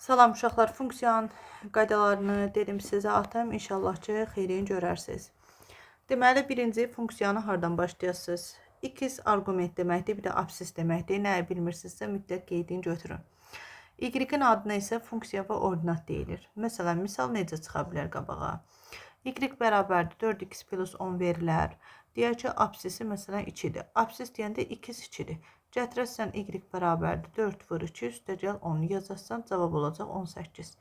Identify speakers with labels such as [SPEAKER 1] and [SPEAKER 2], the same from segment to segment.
[SPEAKER 1] Salam uşaqlar, funksiyanın qaydalarını dedim sizə atım. İnşallah ki, xeyrini görərsiniz. Deməli, birinci funksiyanı hardan başlayasınız? X arqument deməkdir, bir də absis deməkdir. Nəyi bilmirsinizsə mütləq qeydini götürün. Y-in adına isə funksiya və ordinat deyilir. Məsələn, misal necə çıxa bilər qabağa? Y bərabərdir 4x plus 10 verilər. Deyək ki, absisi məsələn 2-dir. Absis deyəndə x 2-dir. Gətirəsən y bərabərdir 4 vur 2 üstəgəl 10 yazasan, cavab olacaq 18.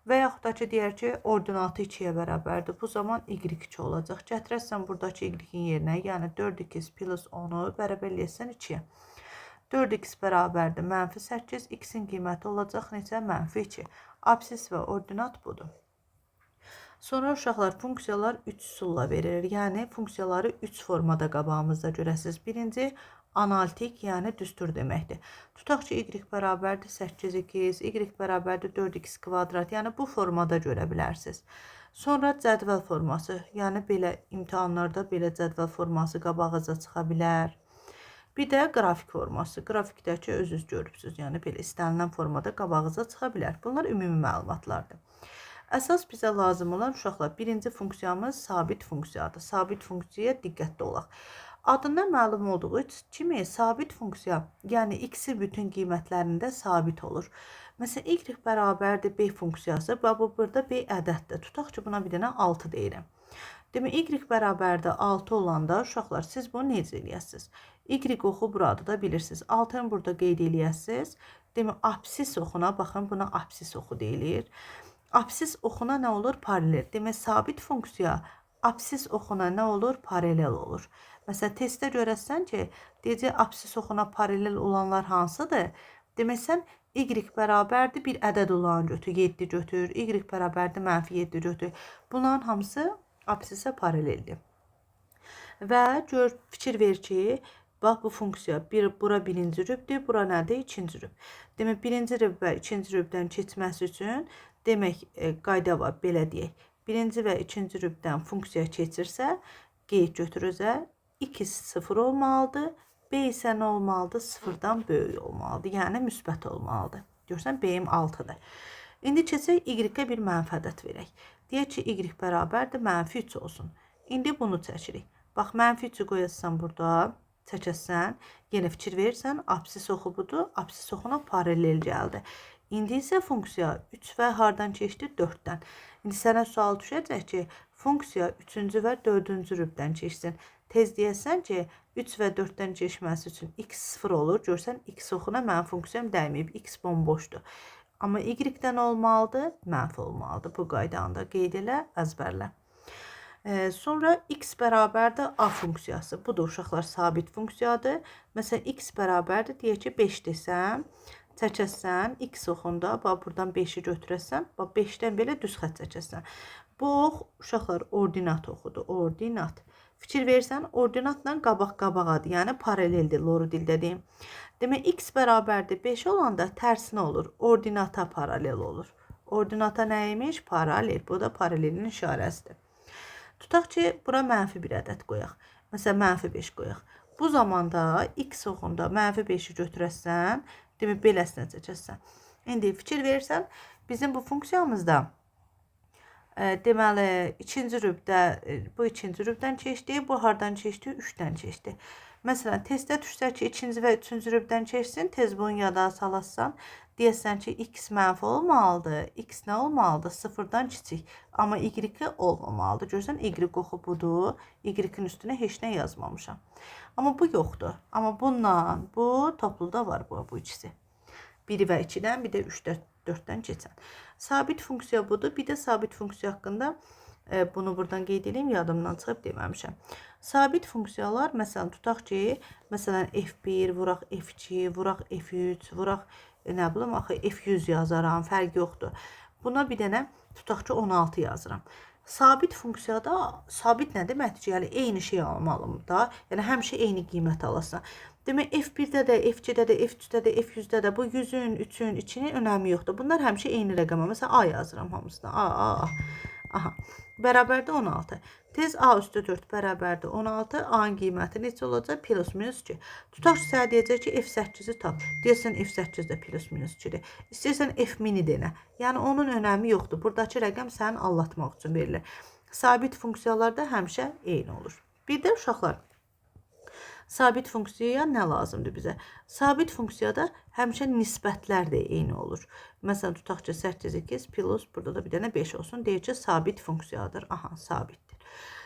[SPEAKER 1] Və yaxud da ki, deyək ki, ordinatı 2-yə bərabərdir. Bu zaman y 2 olacaq. Gətirəsən buradakı y-in yerinə, yəni 4x plus 10-u bərabər eləyəsən 2-yə. 4x bərabərdir mənfi 8, x-in qiyməti olacaq neçə? Mənfi 2. Absis və ordinat budur. Sonra uşaqlar funksiyalar 3 üsulla verilir. Yəni funksiyaları 3 formada qabağımızda görəsiniz. Birinci analitik, yəni düstur deməkdir. Tutaq ki, y bərabərdir 8x, y bərabərdir 4x kvadrat. Yəni bu formada görə bilərsiniz. Sonra cədvəl forması, yəni belə imtahanlarda belə cədvəl forması qabağınıza çıxa bilər. Bir də qrafik forması. Qrafikdəki özünüz görübsünüz. Yəni belə istənilən formada qabağınıza çıxa bilər. Bunlar ümumi məlumatlardır. Əsas bizə lazım olan uşaqlar, birinci funksiyamız sabit funksiyadır. Sabit funksiyaya diqqətli olaq. Adından məlum olduğu kimi sabit funksiya, yəni x-in bütün qiymətlərində sabit olur. Məsələn, y bərabərdir b funksiyası və bu burada b ədəddir. Tutaq ki, buna bir dənə 6 deyirəm. Demək, y bərabərdir 6 olanda uşaqlar, siz bunu necə eləyəsiniz? Y oxu burada da bilirsiniz. 6-nı burada qeyd eləyəsiniz. Demək, absis oxuna, baxın, buna absis oxu deyilir. Absis oxuna nə olur? Paralel. Demək, sabit funksiya absis oxuna nə olur? Paralel olur. Məsələn, testdə görəsən ki, deyəcək absis oxuna paralel olanlar hansıdır? Demək, sən y bərabərdir bir ədəd olan götür, 7 götür, y bərabərdir mənfi 7 götür. Bunların hamısı absisə paraleldir. Və gör, fikir ver ki, bax bu funksiya bir, bura birinci rübdür, bura nədir? İkinci rüb. Demək, birinci rüb və ikinci rübdən keçməsi üçün, demək, qayda var, belə deyək. Birinci və ikinci rübdən funksiya keçirsə, qeyd götürürsə, x 0 olmalıdır, b isə nə olmalıdır? 0-dan böyük olmalıdır, yəni müsbət olmalıdır. Görsən, b-im 6-dır. İndi keçək y-ə bir mənfi ədəd verək. Deyək ki, y bərabərdir, mənfi 3 olsun. İndi bunu çəkirik. Bax, mənfi 3-ü qoyasan burada, çəkəsən, yenə fikir verirsən, absis oxu budur, absis oxuna paralel gəldi. İndi isə funksiya 3 və hardan keçdi? 4-dən. İndi sənə sual düşəcək ki, funksiya 3-cü və 4-cü rübdən keçsin. Tez deyəsən ki, 3 və 4-dən keçməsi üçün x 0 olur. Görsən, x oxuna mənim funksiyam dəyməyib, x bomboşdur. Amma y-dən olmalıdır, mənfi olmalıdır. Bu qaydanı da qeyd elə, əzbərlə. Sonra x bərabərdir a funksiyası. Bu da uşaqlar sabit funksiyadır. Məsələn, x bərabərdir, deyək ki, 5 desəm, çəkəsən, x oxunda, bax, buradan 5-i götürəsən, bax, 5-dən belə düz xətt çəkəsən. Bu ox, uşaqlar, ordinat oxudur, ordinat. Fikir verirsən, ordinatla qabaq-qabağadır, yəni paraleldir, loru dildə deyim. Demək, x bərabərdir 5 olanda tərsinə olur, ordinata paralel olur. Ordinata nə imiş? Paralel. Bu da paralelin işarəsidir. Tutaq ki, bura mənfi bir ədəd qoyaq. Məsələn, mənfi 5 qoyaq. Bu zamanda x oxunda mənfi 5-i götürəsən, demək, beləsinə çəkəsən. İndi fikir verirsən, bizim bu funksiyamızda deməli, ikinci rübdə, bu ikinci rübdən keçdi, bu hardan keçdi? 3-dən keçdi. Məsələn, testdə düşsə ki, ikinci və üçüncü rübdən keçsin, tez bunu yada salasan, deyəsən ki, x mənfi olmalıdır, x nə olmalıdır? 0-dan kiçik, amma y olmamalıdır. Görsən, y oxu budur, y-in üstünə heç nə yazmamışam. Amma bu yoxdur. Amma bununla, bu topluda var bu ikisi. 1 və 2-dən, bir də 3-də, 4-dən keçən. Sabit funksiya budur. Bir də sabit funksiya haqqında bunu buradan qeyd edeyim, yadımdan çıxıb deməmişəm. Sabit funksiyalar, məsələn, tutaq ki, məsələn, F1, vuraq F2, vuraq F3, vuraq, nə bilim, axı F100 yazaram, fərq yoxdur. Buna bir dənə tutaq ki, 16 yazıram. Sabit funksiyada sabit nə deməkdir ki, yəni eyni şey almalım da, yəni həmişə eyni qiymət alasan. Demək, F1-də də, F2-də də, F3-də də, F100-də də bu 100-ün, 3-ün, 2-nin önəmi yoxdur. Bunlar həmişə eyni rəqəmə. Məsələn, A yazıram hamısına. A, A, A. Aha. Bərabərdir 16. Tez A üstü 4 bərabərdir 16. A-nın qiyməti neçə olacaq? Plus minus 2. Tutaq ki, sənə deyəcək ki, F8-i tap. Deyəsən F8 də plus minus 2-dir. İstəyirsən F mini denə. Yəni onun önəmi yoxdur. Buradakı rəqəm sənin allatmaq üçün verilir. Sabit funksiyalar da həmişə eyni olur. Bir də uşaqlar, sabit funksiyaya nə lazımdır bizə? Sabit funksiyada həmişə nisbətlər də eyni olur. Məsələn, tutaq ki, 8x plus burada da bir dənə 5 olsun. Deyir ki, sabit funksiyadır. Aha, sabitdir.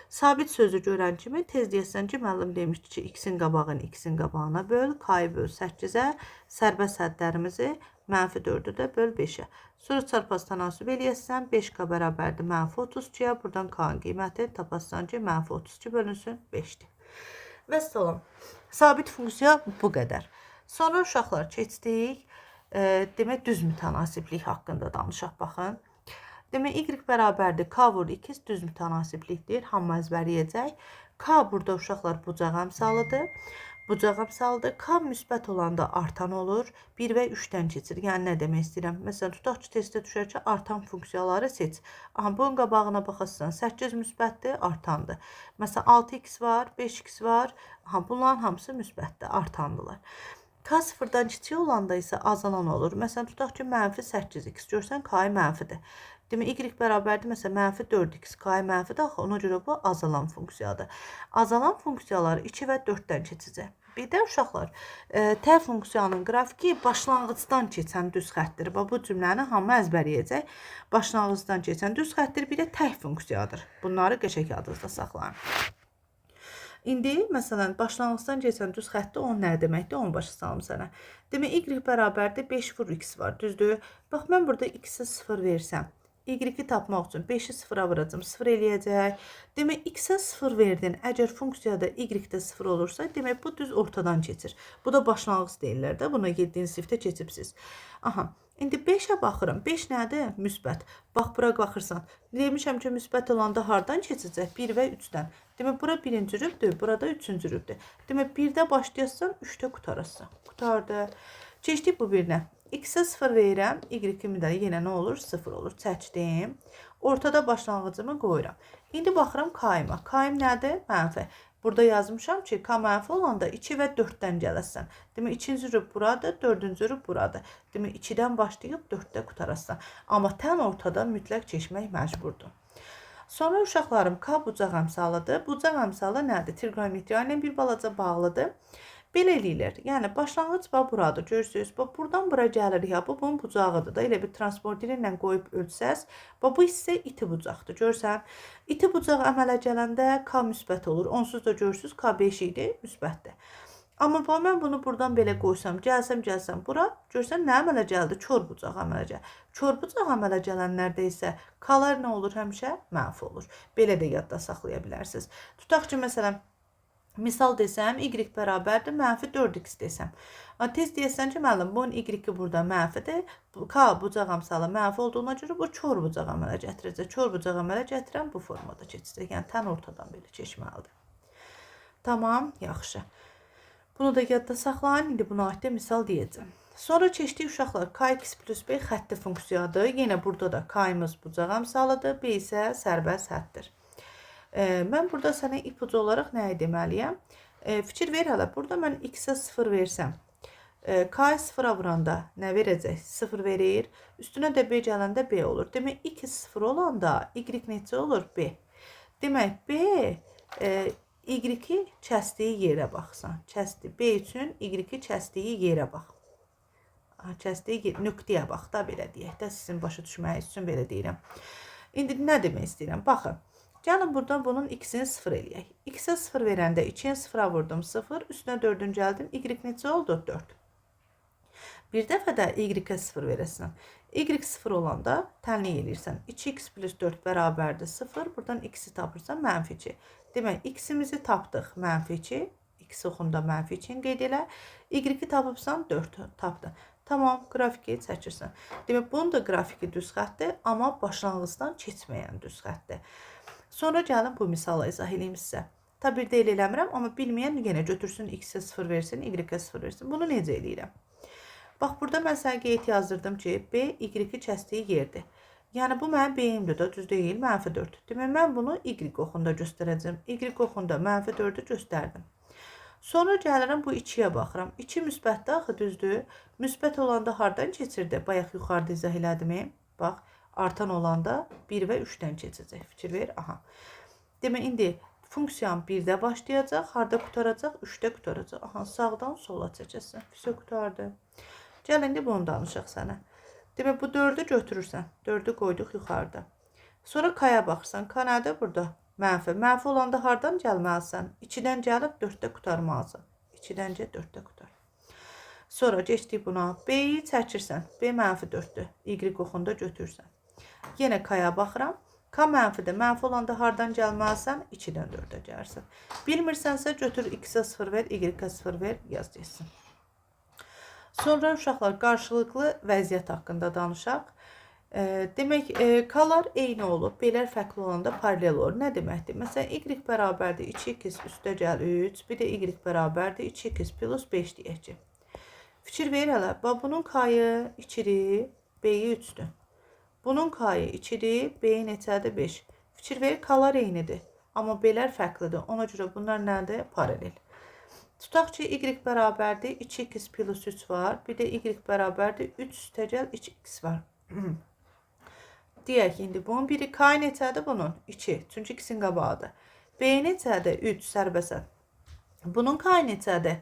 [SPEAKER 1] Sabit sözü görən kimi tez deyəsən ki, müəllim demişdi ki, x-in qabağını x-in qabağına böl, k-yı böl 8-ə, sərbəst hədlərimizi mənfi 4-ü də böl 5-ə. Sonra çarpaz tənasüb eləyəsən, 5k bərabərdir mənfi 32-yə. Buradan k-nın qiyməti tapasan ki, mənfi 32 bölünsün 5-dir. Vəssalam. Sabit funksiya bu qədər. Sonra uşaqlar keçdik. Demək, düz mütənasiblik haqqında danışaq, baxın. Demək, y bərabərdir k vur x düz mütənasiblikdir. Hamı əzbərləyəcək. K burada uşaqlar bucaq əmsalıdır. Bucaq əmsalıdır. K müsbət olanda artan olur. 1 və 3-dən keçir. Yəni, nə demək istəyirəm? Məsələn, tutaq ki, testdə düşər ki, artan funksiyaları seç. Aha, bunun qabağına baxarsan, 8 müsbətdir, artandır. Məsələn, 6x var, 5x var. Aha, bunların hamısı müsbətdir, artandılar. K sıfırdan kiçik olanda isə azalan olur. Məsələn, tutaq ki, mənfi 8x. Görsən, K mənfidir. Demək, y bərabərdir, məsələn, mənfi 4x, K mənfidir. Axı, ona görə bu azalan funksiyadır. Azalan funksiyalar 2 və 4-dən keçəcək. Bir də uşaqlar, T funksiyanın qrafiki başlanğıcdan keçən düz xətdir. Bax, bu cümləni hamı əzbərləyəcək. Başlanğıcdan keçən düz xətdir, bir də tək funksiyadır. Bunları qəşəng yadınızda saxlayın. İndi, məsələn, başlanğıcdan keçən düz xətti o nə deməkdir? Onu başa salım sənə. Demək, y bərabərdir 5 vur x var, düzdür? Bax, mən burada x-ə 0 versəm, y-i tapmaq üçün 5-i 0-a vuracam, 0 eləyəcək. Demək, x-ə 0 verdin. Əgər funksiyada y-də 0 olursa, demək, bu düz ortadan keçir. Bu da başlanğıc deyirlər də. Buna 7-ci sinifdə keçibsiz. Aha. İndi 5-ə baxıram. 5 nədir? Müsbət. Bax, bura baxırsan. Demişəm ki, müsbət olanda hardan keçəcək? 1 və 3-dən. Demək, bura birinci rübdür, burada üçüncü rübdür. Demək, 1-də başlayasan, 3-də qutarasan. Qutardı. Keçdik bu birinə. X-ə 0 verirəm, y-imin də yenə nə olur? 0 olur. Çəkdim. Ortada başlanğıcımı qoyuram. İndi baxıram K-ima. K-im nədir? Mənfi. Burada yazmışam ki, K mənfi olanda 2 və 4-dən gələsən. Demək, ikinci rüb buradır, dördüncü rüb buradır. Demək, 2-dən başlayıb 4-də qutarasan. Amma tən ortada mütləq keçmək məcburdur. Sonra uşaqlarım, K bucaq əmsalıdır. Bucaq əmsalı nədir? Trigonometriya ilə bir balaca bağlıdır. Belə eləyirlər. Yəni, başlanğıc bax buradır. Görürsünüz, bax buradan bura gəlirik. Ya, bu bunun bucağıdır da. Elə bir transporteri ilə qoyub ölçsəz, bax bu hissə iti bucaqdır. Görürsən, iti bucaq əmələ gələndə K müsbət olur. Onsuz da görürsünüz, K 5 idi, müsbətdir. Amma bax, mən bunu buradan belə qoysam, gəlsəm bura, görsən nə əmələ gəldi? Kor bucaq əmələ gəldi. Kor bucaq əmələ gələnlərdə isə K-lar nə olur? Həmişə mənfi olur. Belə də yadda saxlaya bilərsiniz. Tutaq ki, məsələn, misal desəm, y bərabərdir mənfi 4x desəm. Tez deyəsən ki, müəllim, bunun y-i burada mənfidir. K bucaq əmsalı mənfi olduğuna görə bu kor bucaq əmələ gətirəcək. Kor bucaq əmələ gətirən bu formada keçəcək. Yəni, tən ortadan belə keçməlidir. Tamam, yaxşı. Bunu da yadda saxlayın. İndi buna aid də misal deyəcəm. Sonra keçdik uşaqlar, kx plus b xətti funksiyadır. Yenə burada da k-imiz bucaq əmsalıdır, b isə sərbəst həddir. Mən burada sənə ipucu olaraq nəyi deməliyəm? Fikir ver hələ, burada mən x-ə 0 versəm, k-yı 0-a vuranda nə verəcək? 0 verir. Üstünə də b gələndə b olur. Demək, x 0 olanda y neçə olur? B. Demək, b y-i kəsdiyi yerə baxsan. Kəsdi. B üçün y-i kəsdiyi yerə bax. Kəsdiyi nöqtəyə bax da, belə deyək də, sizin başa düşməyiniz üçün belə deyirəm. İndi nə demək istəyirəm? Baxın. Gəlin buradan bunun x-ini 0 eləyək. X-ə 0 verəndə 2-ni 0-a vurdum 0, üstünə 4-ün gəldim. Y neçə oldu? 4. Bir dəfə də y-ə 0 verəsən. Y 0 olanda tənlik eləyirsən. 2x plus 4 bərabərdir 0. Buradan x-i tapırsan mənfi 2. Demək, x-imizi tapdıq mənfi 2. X oxunda mənfi 2-ni qeyd elə. Y-i tapıbsan 4 tapdın. Tamam, qrafiki çəkirsən. Demək, bunun da qrafiki düz xətdir, amma başlanğıcdan keçməyən düz xətdir. Sonra gəlin bu misalı izah eləyim sizə. Ta bir də elə eləmirəm, amma bilməyən yenə götürsün x-ə 0 versin, y-ə 0 versin. Bunu necə eləyirəm? Bax, burada mən sənə qeyd yazdırdım ki, B y-i kəsdiyi yerdir. Yəni, bu mənim B-imdir də, düz deyil, mənfi 4. Demək, mən bunu Y oxunda göstərəcəm. Y oxunda mənfi 4-ü göstərdim. Sonra gəlirəm, bu 2-yə baxıram. 2 müsbətdir axı, düzdür. Müsbət olanda hardan keçirdi? Bayaq yuxarıda izah elədim. Bax, artan olanda 1 və 3-dən keçəcək. Fikir ver, aha. Demək, indi funksiyam 1-də başlayacaq. Harda qurtaracaq? 3-də qurtaracaq. Aha, sağdan sola çəkəsən. Vəsə qurtardı. Gəl, indi bunu danışaq sənə. Demək, bu 4-ü götürürsən. 4-ü qoyduq yuxarıda. Sonra K-ya baxırsan. K nədir burada? Mənfi. Mənfi olanda hardan gəlməlisən? 2-dən gəlib 4-də qurtarmalısan. 2-dən gəl 4-də qurtar. Sonra keçdik buna. B-yi çəkirsən. B mənfi 4-dür. Y oxunda götürürsən. Yenə K-ya baxıram. K mənfidir. Mənfi olanda hardan gəlməlisən? 2-dən 4-ə gəlirsən. Bilmirsənsə götür X-ə 0 ver, Y-ə 0 ver, yaz getsin. Sonra uşaqlar qarşılıqlı vəziyyət haqqında danışaq. Demək, K-lar eyni olub, B-lər fərqli olanda paralel olur. Nə deməkdir? Məsələn, Y bərabərdir 2x üstə gəl 3, bir də Y bərabərdir 2x plus 5 deyək ki. Fikir ver hələ, bax, bunun K-yı 2-dir, B-yi 3-dür. Bunun K-yı 2-dir, B-yi neçədir? 5. Fikir ver, K-lar eynidir, amma B-lər fərqlidir. Ona görə bunlar nədir? Paralel. Tutaq ki, Y bərabərdir 2x plus 3 var. Bir də Y bərabərdir 3 üstəgəl 2x var. Deyək, indi bunun biri K neçədir bunun? 2. Çünki x-in qabağıdır. B neçədir? 3 sərbəsən. Bunun K neçədir?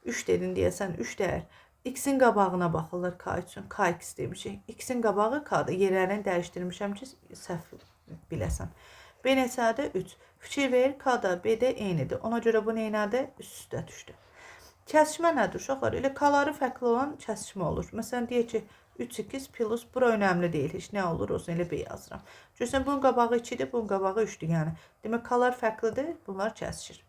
[SPEAKER 1] 3 dedin deyəsən, 3 dəyər. X-in qabağına baxılır K üçün. KX demişik. X-in qabağı K-dır. Yerlərini dəyişdirmişəm ki, səhv biləsən. B neçədir? 3. Fikir ver, K da B də eynidir. Ona görə bu neynədir? Üst-üstə düşdü. Kəsişmə nədir uşaqlar? Elə K-ları fərqli olan kəsişmə olur. Məsələn, deyək ki, 3x plus, bura önəmli deyil. Heç nə olur olsun, elə B yazıram. Görürsən, bunun qabağı 2-dir, bunun qabağı 3-dür. Yəni, demək, K-lar fərqlidir, bunlar kəsişir.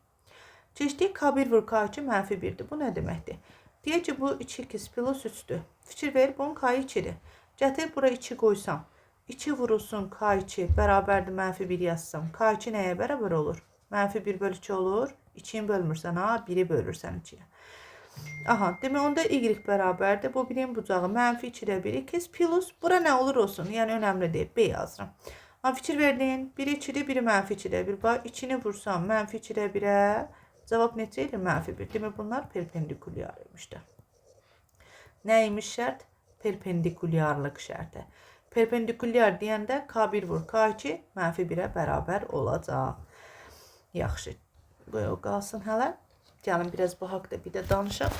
[SPEAKER 1] Keçdik, K1 vur K2 mənfi 1-dir. Bu nə deməkdir? Deyək ki, bu 2x plus 3-dür. Fikir ver, bunun K-yı 2-dir. Gətir, bura 2 qoysam. 2 vurulsun K2 bərabərdir mənfi 1 yazsam. K2 nəyə bərabər olur? Mənfi 1 bölü 2 olur. 2-ni bölmürsən, ha, 1-i bölürsən 2-yə. Aha, demək onda Y bərabərdir. Bu birin bucağı mənfi 2-də 1 x plus, bura nə olur olsun, yəni önəmli deyil, B yazıram. Amma fikir verdin, biri 2-dir, biri mənfi 2-də 1. Bax, 2-ni vursam mənfi 2-də 1-ə, cavab neçə edir? Mənfi 1. Demək, bunlar perpendikulyar imişdir. Nə imiş şərt? Perpendikulyarlıq şərti. Perpendikulyar deyəndə K1 vur K2 mənfi 1-ə bərabər olacaq. Yaxşı, qoy o qalsın hələ. Gəlin, biraz bu haqda bir də danışaq.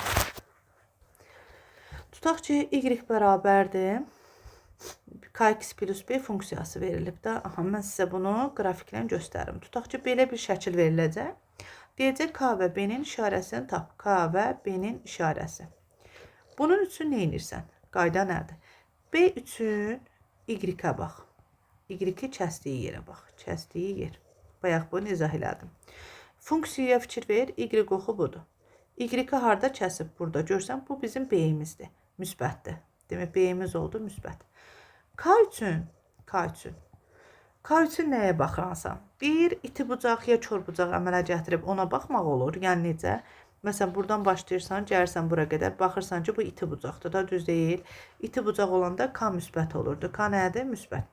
[SPEAKER 1] Tutaq ki, Y bərabərdir KX plus B funksiyası verilib də. Aha, mən sizə bunu qrafiklə göstərim. Tutaq ki, belə bir şəkil veriləcək. Deyəcək, K və B-nin işarəsini tap. K və B-nin işarəsi. Bunun üçün nə edirsən? Qayda nədir? B üçün Y-ə bax. Y-i kəsdiyi yerə bax. Kəsdiyi yer. Bayaq bunu izah elədim. Funksiyaya fikir ver. Y oxu budur. Y-i harda kəsib? Burada. Görsən, bu bizim B-imizdir. Müsbətdir. Demək, B-imiz oldu müsbət. K üçün, K üçün. K üçün nəyə baxıransan? Bir iti bucaq ya kor bucaq əmələ gətirib ona baxmaq olur. Yəni necə? Məsələn, buradan başlayırsan, gəlirsən bura qədər, baxırsan ki, bu iti bucaqdır da, düz deyil. İti bucaq olanda K müsbət olurdu. K nədir? Müsbət.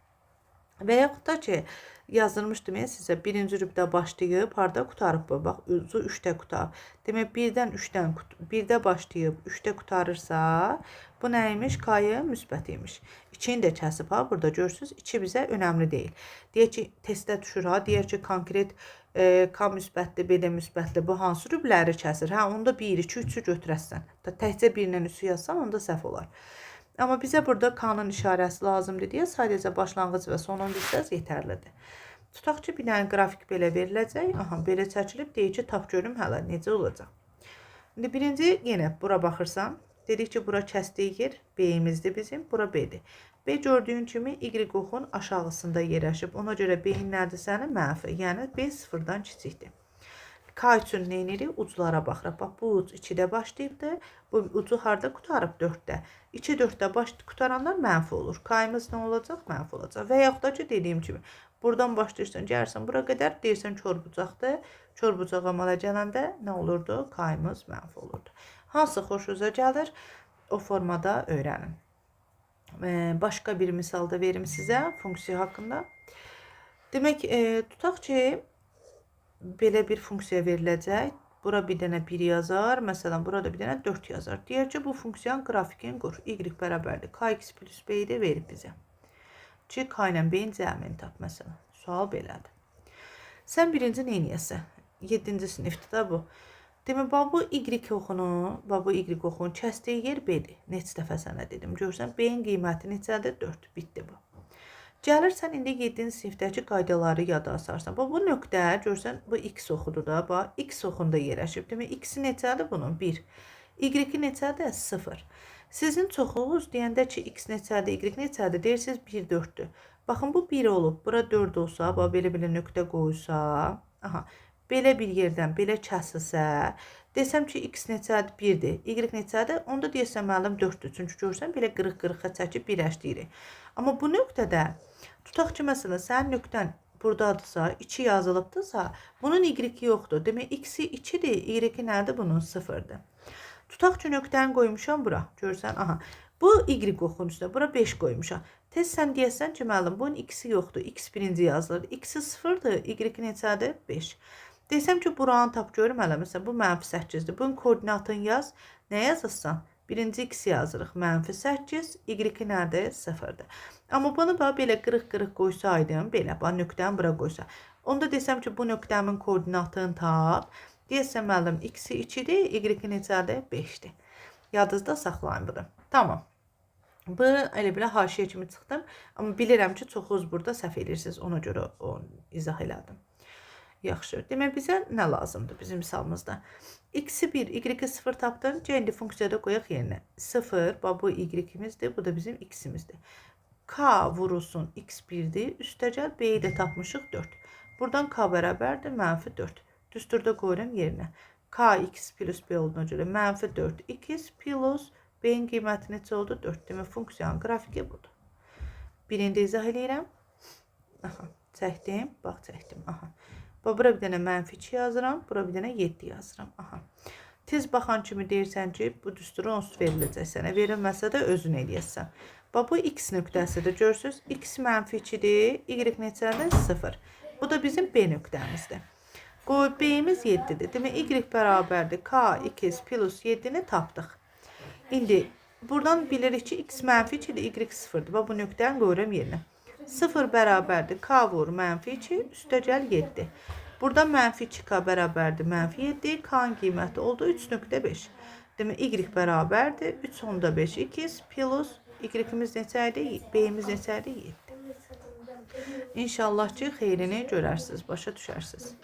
[SPEAKER 1] Və yaxud da ki, yazdırmışdım mən sizə, birinci rübdə başlayıb, harda qurtarıb bu? Bax, ucu 3-də qurtarıb. Demək, 1-dən 3-dən, 1-də başlayıb, 3-də qurtarırsa, bu nə imiş? K-yı müsbət imiş. 2-ni də kəsib, ha, burada görürsünüz, 2 bizə önəmli deyil. Deyək ki, testdə düşür, ha, deyək ki, konkret K müsbətdir, B də müsbətdir, bu hansı rübləri kəsir? Hə, onda 1, 2, 3-ü götürəsən. Təkcə 1-lə 3-ü yazsan, onda səhv olar. Amma bizə burada K-nın işarəsi lazımdır deyə sadəcə başlanğıc və sonunu bilsəz yetərlidir. Tutaq ki, bir dənə qrafik belə veriləcək. Aha, belə çəkilib, deyir ki, tap görüm hələ necə olacaq. İndi birinci yenə bura baxırsan. Dedik ki, bura kəsdiyi yer B-imizdir bizim, bura B-dir. B gördüyün kimi Y oxun aşağısında yerləşib. Ona görə B-in nədir sənin? Mənfi. Yəni B sıfırdan kiçikdir. K üçün nə edirik? Uclara baxırıq. Bax, bu uc 2-də başlayıbdır. Bu ucu harda qurtarıb? 4-də. 2, 4-də baş qurtaranlar mənfi olur. K-imiz nə olacaq? Mənfi olacaq. Və yaxud da ki, dediyim kimi, buradan başlayırsan, gəlirsən bura qədər, deyirsən kor bucaqdır. Kor bucaq əmələ gələndə nə olurdu? K-imiz mənfi olurdu. Hansı xoşunuza gəlir, o formada öyrənin. Başqa bir misal da verim sizə funksiya haqqında. Demək, tutaq ki, belə bir funksiya veriləcək. Bura bir dənə 1 yazar, məsələn, burada bir dənə 4 yazar. Deyər ki, bu funksiyanın qrafikini qur. Y bərabərdir kx plus b-yi də verib bizə. Ki, k ilə b-nin cəmini tap, məsələn. Sual belədir. Sən birinci nə eləyəsən? 7-ci sinifdir da bu. Demək, bax bu y oxunu, bax bu y oxunun kəsdiyi yer B-dir. Neçə dəfə sənə dedim. Görsən, B-nin qiyməti neçədir? 4. Bitdi bu. Gəlirsən, indi 7-ci sinifdəki qaydaları yada asarsan. Bax, bu nöqtə, görsən, bu x oxudur da, bax, x oxunda yerləşib. Demək, x-i neçədir bunun? 1. Y-i neçədir? 0. Sizin çoxunuz deyəndə ki, x neçədir, y neçədir, deyirsiniz 1, 4-dür. Baxın, bu 1 olub, bura 4 olsa, bax, belə-belə nöqtə qoysa, aha, belə bir yerdən belə kəsilsə, desəm ki, x neçədir? 1-dir, y neçədir? Onda deyəsən, müəllim 4-dür. Çünki görsən, belə qırıq-qırıqa çəkib birləşdiririk. Amma bu nöqtədə, tutaq ki, məsələn, sənin nöqtən buradadırsa, 2 yazılıbdırsa, bunun y-i yoxdur. Demək, x-i 2-dir, y-i nədir? Bunun 0-dır. Tutaq ki, nöqtəni qoymuşam bura. Görsən, aha. Bu y oxunun üstünə, bura 5 qoymuşam. Tez sən deyəsən ki, müəllim, bunun x-i yoxdur. X birinci yazılır. X-i 0-dır, y-i neçədir? 5. Desəm ki, buranı tap görüm hələ. Məsələn, bu mənfi 8-dir. Bunun koordinatını yaz. Nə yazırsan? Birinci x yazırıq. Mənfi 8, y nədir? 0-dır. Amma bunu bax, belə qırıq-qırıq qoysaydım, belə, bax, nöqtəni bura qoysa. Onda desəm ki, bu nöqtəmin koordinatını tap. Deyəsən, müəllim, x-i 2-dir, y neçədir? 5-dir. Yadınızda saxlayın bunu. Tamam. Bu, elə belə haşiyə kimi çıxdım. Amma bilirəm ki, çoxunuz burada səhv edirsiniz. Ona görə onu izah elədim. Yaxşı. Demək, bizə nə lazımdır bizim misalımızda? X-i 1, y-i 0 tapdım. C indi funksiyada qoyaq yerinə. 0, bax bu y-imizdir, bu da bizim x-imizdir. K vurulsun x1-dir. Üstəgəl b-yi də tapmışıq 4. Buradan k bərabərdir mənfi 4. Düsturda qoyuram yerinə. K x plus b olduğuna görə mənfi 4 x plus b-nin qiyməti neçə oldu? 4. Demək, funksiyanın qrafiki budur. Birini də izah eləyirəm. Aha, çəkdim. Bax, çəkdim. Aha. Bax, bura bir dənə mənfi 2 yazıram, bura bir dənə 7 yazıram. Aha. Tez baxan kimi deyirsən ki, bu düsturu onsuz veriləcək sənə. Verilməsə də özün eləyəsən. Bax, bu x nöqtəsidir. Görürsünüz, x mənfi 2-dir, y neçədir? 0. Bu da bizim b nöqtəmizdir. Qoy, b-imiz 7-dir. Demək, y bərabərdir k x plus 7-ni tapdıq. İndi buradan bilirik ki, x mənfi 2-dir, y 0-dır. Bax, bu nöqtəni qoyuram yerinə. 0 bərabərdir k vur mənfi 2, üstəgəl 7. Buradan mənfi 2k bərabərdir mənfi 7, k-nın qiyməti oldu 3.5. Demək, y bərabərdir 3.5 x plus y-imiz neçə idi? B-imiz neçə idi? 7. İnşallah ki, xeyrini görərsiniz, başa düşərsiniz.